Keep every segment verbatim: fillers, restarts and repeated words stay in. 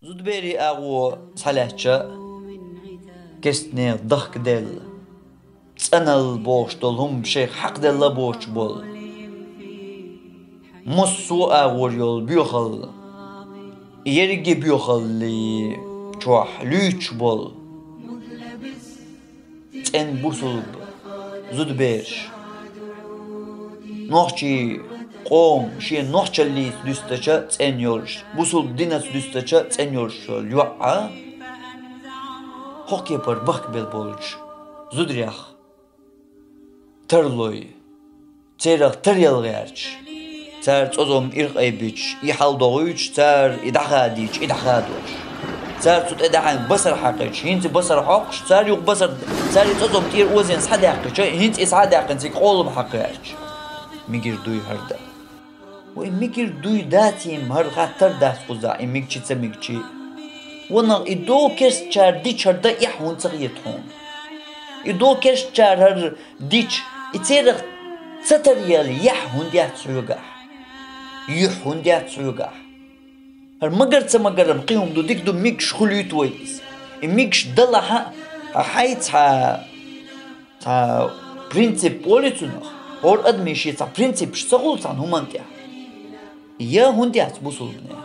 Зудбери агӀо схьалаьцча, керстанех дахкаделла, цӀеналла бохуш долу хӀума шайх хьакхаделла боцуш болу. Массо а агӀор йолу боьхалла, ерриге боьхаллий чохь луьйчуш болу цӀена бусулба зудабераш. Нохчийн къоман шен нохчаллица дуьстича цӀена йолуш, бусулба динаца дуьстича цӀена йолуш йолу йоӀ а, хӀокху кепара бахкабелла болчу зударех тарлой, церах тара яла гӀерташ. Цара цӀозом ирхъайбича, и хьаладогӀуьйтуш, цара и дӀахадийча, и дӀахадош. Цара цу тӀе дахьийна басар хьакхуьйтуш, хӀинца и басар хьокхуш, цара юха басар, цара и цӀозом тӀера озийна схьадаьккхича, хӀинца и схьадаьккхина цига къолам хьакхуьйтуш. Мегар дуй хӀара дан? Вай, мегар дуй дац-м хӀара, хаттар дац кхузахь, и мегчи ца мегчи. Ванах, и догӀу керстачара дича хӀара дан эхь хӀунда ца хета хьуна? И догӀу керстачара хӀара дича, и церах ца таръяла яхь хӀунда яц хьоьгахь? Юьхь хӀунда яц хьоьгахь? ХӀара магар ца магар-м кхин хӀума ду, дика ду, мегаш хуьлуьйту вай иза. И мегаш далахь а, хьайн цхьа, цхьа принцип олу цунах. ХӀора адамийн шен цхьа принципаш ца хуьлу цхьана хӀуманна тӀехь? Я хӀунда яц бусулбанех?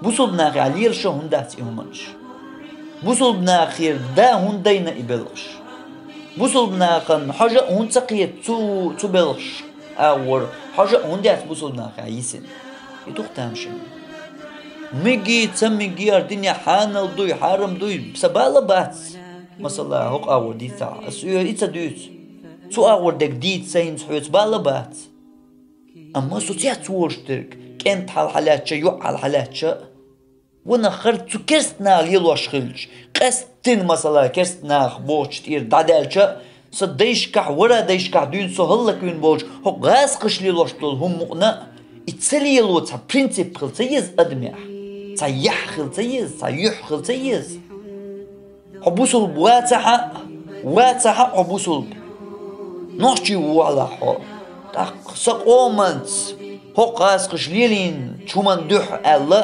Бусулбанехехь лелаш а хӀунда дац и хӀуманаш? Бусулбанехера да хӀунда дайна и белхаш? Бусулбанехана хьожа а хӀунда ца кхета цу, цу белхаш агӀор? Хьожа а хӀунда яц бусулбанехехь йисина? И ду-кх тамашийна. Меги, ца меги, хӀара динехь хьанал дуй, хьарам дуй, сан бала бац. Масала, хӀокху агӀор дийцахь, ас оьгӀаз и ца дуьйцу. Цу агӀор дерг дийца сан хӀинца хьоьца бала бац. Амма со цец волуш дерг, кӀентан хьал хьалаьцча, йоӀ хьал хьалаьцча, ванах, хӀара цу керстанаха лелош хилча, къаьсттина, масала, керстанаха бохучу тӀера дӀадаьлча, сан дайшкахь, вара дайшкахь дуьйна со хӀаллаквина болчу хӀокху гӀазкхаша лелош долу хӀума мукъана, и ца лело цхьа принцип хила ца еза адамехь, цхьа яхь хила ца еза, цхьа юьхь хила ца еза. Хьо бусулба вацахь а, вацахь а хьо бусулба. Нохчи ву валахь хьо. ТӀаккха сан къоманца хӀокху гӀазкхаша лелийначу хӀуманна дуьхьа аьлла,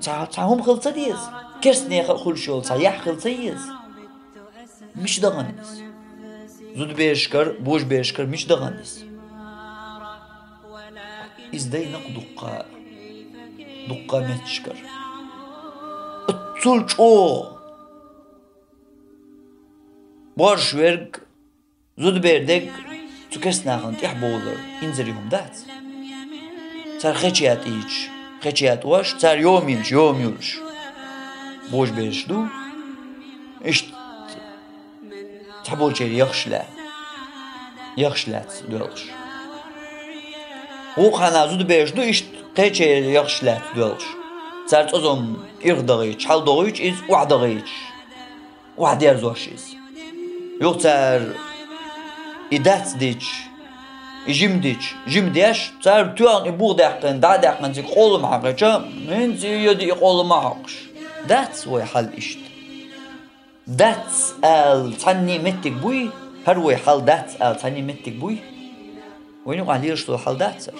цхьа, цхьа хӀума хила ца деза. Керстанеха а хуьлуш йолу цхьа яхь хила ца еза. Мича дахана иза? Зудаберашкара, божаберашкара мича дахана иза? Иза дайна-кх дуккха, дуккха меттигашкара. Цул чӀогӀа борш верг, зудабер дерг цу керстанахана тӀехбовлар инзаре хӀума дац. Цара хеча ятӀийча, хеча ятӀош, цара йома йинча, йома йолуш. Божабераш ду. Иштта цхьаболчеран яхаш лаьтта, яхаш лаьцна доьлхуш. Вукху хьанна зудабераш ду иштта кхечеран яхаш лаьцна доьлхуш. Цара цӀозом ирх дахийча, хьаладогӀуьйтуш иза, охьадахийча, охьадерзош иза. Юха цара и дац дича, и жима дича, жима деш, цара тоьхна и бух даьккхина, дӀа а даьккхина, цига къолам хьакхуьйтуш, хӀинца и йода и къолам а хьокхуш. Дац вай хьал иштта. Дац ала цхьанний меттиг буй, хӀара вай хьал дац ала цхьанний меттиг буй? Вайна юкъахь лелаш долу хьал дац хӀара.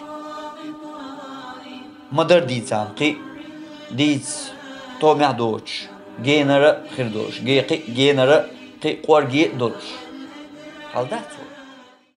Ма-дарра дийцахь кхин а, дийца томехь доцуш, генара а хир долуш, ге-, кхин а генара а, кхин а къорге а долуш. Хьал дац